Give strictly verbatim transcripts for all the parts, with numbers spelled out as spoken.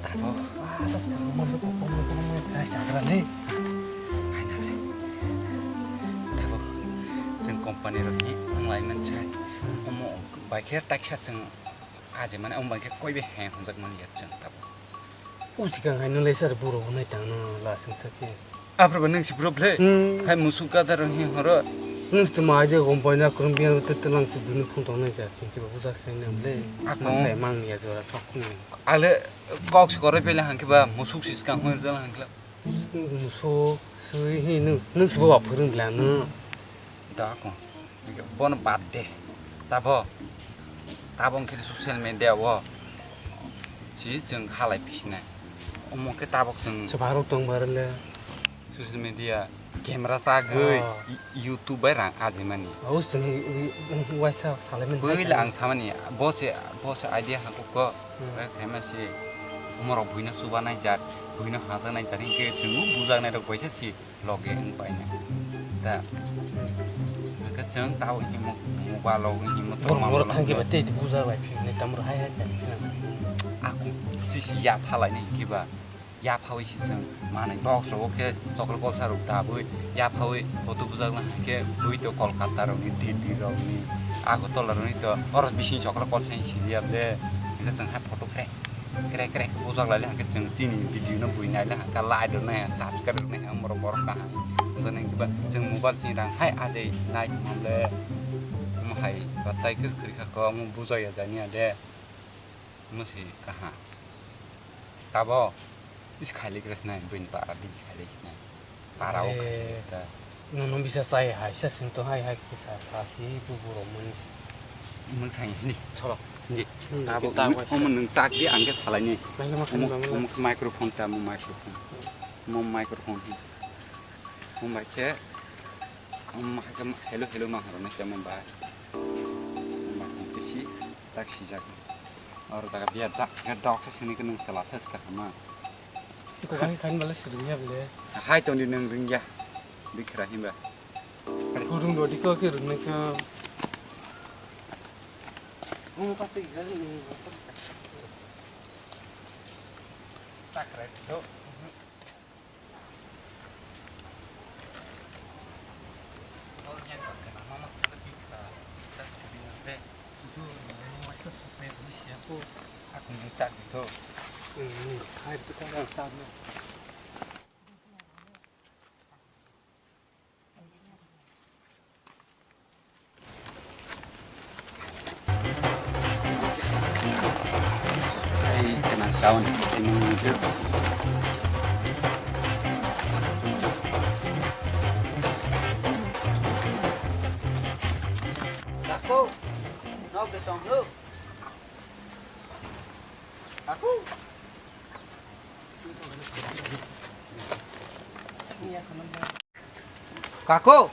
Tabo. Tabo. Chwng company rokni wng lai mansai. Omo bai khe taksa chwng aje mane omo bai khe koi bai hai honjak mani ya chwng tabo. Usikang hai nung lai sar buro bo nai tang no la sing sak khe. Aphuru bo nung si buro ble. Hmm. Hai musuk gada rong hi horo. Nung si tuma aje gom pai na krum biang te te lang si bini phung tong nai ja sing khe ba bujak sai nang ble. Ako. Mang sai mang ya jora sok ni. Ale kok si korai pele hang khe ba musuk si skang hoi jala hang khe. Musuk sui hi nung nung si bo ba phurung ble nung. Da ko. Bono bad de. Tabo. Tabo wngkhe social media o si chwng halai pisinai. Omo khe tabok chwng Chwpharok tong barle. Social media camera chagwi Oh. YouTube bai rang ajimani. O chwng wi-, wi-, waisa salaimani. Bwila ang samani bo se bo se idea hakuk ko. Hmm. Bai khaima se omorok buino chuba naijak, buino haja naijak hinkhe chwngno bujaknai rok baisa si. Loge wng paina. Da. Hwnkhe chwng tabo himo mobile o himo Borok tongma borok molo thangkhe ba hwnkhe. Tei buja bai phi hwnwi tamro hai hai khe. Aku sisi ya phalai ni hinkhe ba. Ya phawi si chwng manwi box rogo khe chokle kolsa rok dabwi ya phawi photo bujak na hinkhe bui to Kolkata rokni, Delhi rokni, Agartala rokni to oro bising chokle kolsa ni siliya ble. Hwnkhe chwng hai photo kre. Krek krek bujak lai le hwnkhe chwng chini video no bui nai le hwnkhe like rw nai subscribe rw nai hwnkhe borok borok kaham. Wngkha nang kiba chwng mobile chini rang hai ajai nai tongma le omo hai batai kwchwk kwrwi kha kok omo bujak ya jani ya de omo se kaham tabo is khailai kwrwi se nai buini para di khailai se nai. Para o Eh, khailai ta. Nono bisa chai hai, sa sing to hai hai kisa sa si bu bu romani. Mung sai ni cholo. Ni. Hmm, tabo kita omo, apa sih? Omo nung chak di angke salai ni. Mai ma khan Omo, ba mo. Omo microphone ta mo microphone. Mo microphone. Mo bai khe. Mo hai khe hello hello ma horo na khe mo bai. Mo bai khe si tak si jak. Oro daga biar jak khe dok se sini khe nung sela ses kha ma. Ko bai khan bala sirung ya bele. Hai tong di nung ring ya. Bikra himba. Kurung dodi ko ke rung ne ko. Mo pati ga ni. Tak rai do. Ai, kena sound, ini muncul. Kaku, nok de tong lu. Kaku. Kako!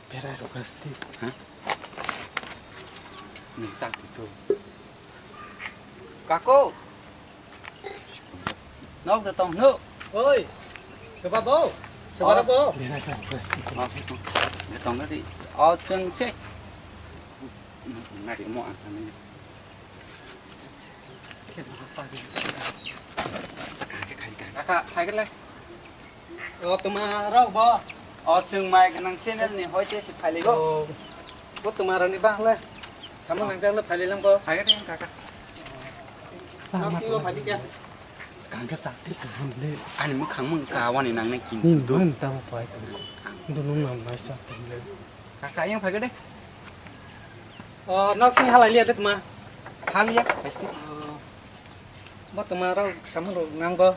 Berai rok rasti. Ha? Nung chak di to. Kako! Nok da tong no. Oi! Soba bo! Soba bo! Berai rok rasti. Oh, da tong na di. Oh, cheng se. Nari mo ang tang ni. Kaka, phaikhe le. O, twma rok bo. O, chwng mai gwnang channel ni hoite se phailaio. O. Bo twma rok ni bang le. Samung nangjak le phailai lang bo. Phaikhe de, kaka. Nok singo phaidi kya? Kangkhe sa. Ani mwkhang mung ka wani nangnai kin. Hmm, tu. Ang tamo pai. Dunung nang mai sa. Kaka, yang phaikhe de. O, nok sing halai liya de tma. Haliya, plastic. Bo tma rok samung rok nang bo.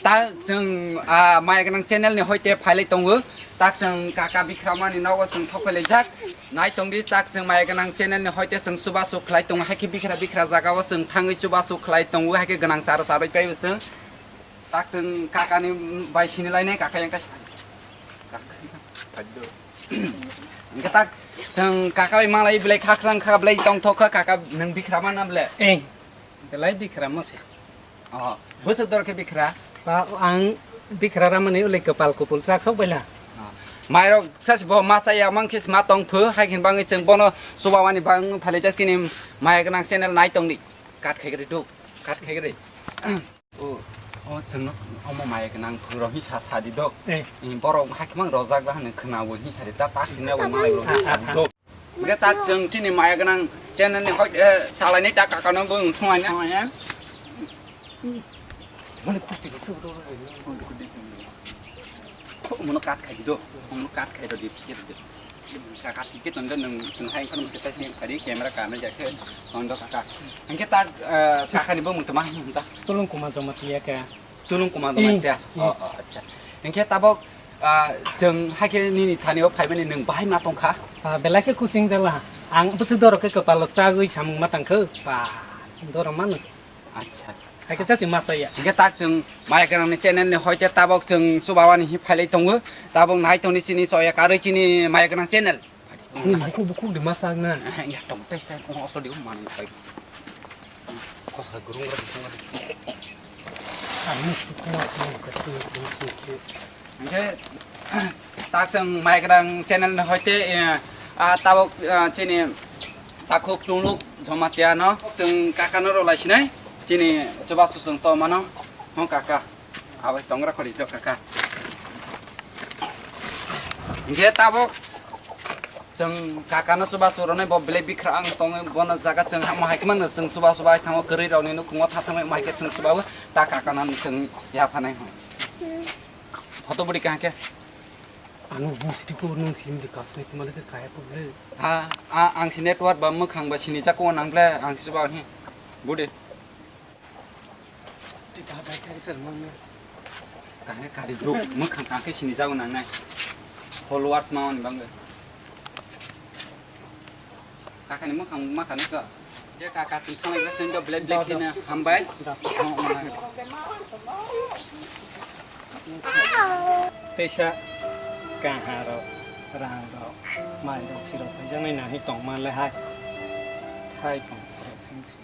Ta chwng, ah, mai gwnang channel ni hoite phailai tongo. Tak chwng kaka Bikrama ni nogo chwng sokphailai jak. Nai tong di tak chwng mai gwnang channel ni hoite chwng chubachu khlai tongo. Hai khe bikra bikra jaga o chwng thangwi chubachu khlai tongo. Hai khe gwnang charo charwi taibo chwng. Tak chwng kaka ni bai sini lainai kaka yang ta. Hwnkhe tak chwng kaka bai malai belai khakchang kha belai tongthok kha kaka nwng Bikrama na ble? Eh, belai Bikrama se. Oh, bwswk dor khe Bikra? Ba, ang Bikra ramani ulai kwpal kupul chak sok baila. Oh. Mairok sasi bo ma chaya mang khe ma tong phu, hai khin bangwi chwng bono chuba wani bang phalai jak chini maya gwnang channel nai tong di. Cut khai gri duk, cut khai gri. O, o chwng no omo maya gwnang phu ro hi sa sa di dok. Eh. Borok hai khe mang rojak la hwnwi khwna bo hi sa di ta ta sini bo malai ro hi sa di dok. Hingke tak chwng chini maya gwnang channel ni hoi, eh, salai ni tak kaka no bo wng sung ai na. Mane kupi ni sung ro ro ro. Mono kat khai do, mono kat khai do di pikir do. Kaka pikir ton do nang sung hai kan kita sini kari camera kana ja ke ton do kaka. Hingke tak, eh, kaka ni bo mung tama hing ta. Tulung kuma joma tiya ke. Tulung kuma do Eh, matiya. eh. Oh, oh, acha. Hingke tabok, ah, chwng haikhe nini thani o phaimani nwng bahai ma tongkha? Ah, belai khe kuching jala. Ang bwswk dorok khe kwpalo chagwi samung ma tangkho. Ba, dorok mano. Acha. Haikhe chaching ma chaya. Hingke tak chwng maya gwnang ni channel ni hoite tabok chwng chuba wani hi phailai tongo. Tabok nai tongni chini choya karwi chini maya gwnang channel. Ni buku buku di masak na. Ya tong tes tes ko oso di man kai. Kos ka gurung ra gurung ra. Ani suka suka suka suka. Hingke tak chwng maya gwnang channel ni hoite, eh, ah, tabok, ah, chini takhuk tungluk joma tiya no chwng kaka no rwlai sinai chini chuba su chwng to mano. Hon kaka. Abai tongra khori do kaka. Hingke tabok chwng kaka no chuba su rwnai bo belai bikra ang tongwi bono jaga chwng hamo hai khe mangno chwng chuba chuba hai thango kwrwi rok ni nukhungo tha thangwi mai khe chwng chuba o ta kaka no chwng ya phanai ho. Photo budi kaham khe. Ano bung sidi ko nung sim di kas ni tumale ke kaya ko ble. Ha, a, ang si network ba mwkhang ba sini jako nang ble ang si chuba hi. Budi. Twi ta bai khai sal mang na. Kangke kari duk, mwkhang kangke sini jago nangnai. Followers ma wng bangwe. Kakani mwkhang ma kani ka. Ye kaka sing thang le sing do blade blade Da, da. Kina hambai. Da. Oh, mana. Teisa kaha ro, rang ro, mai ro, siro phaijak nai nahi tong man le hai. Hai tong, sing si.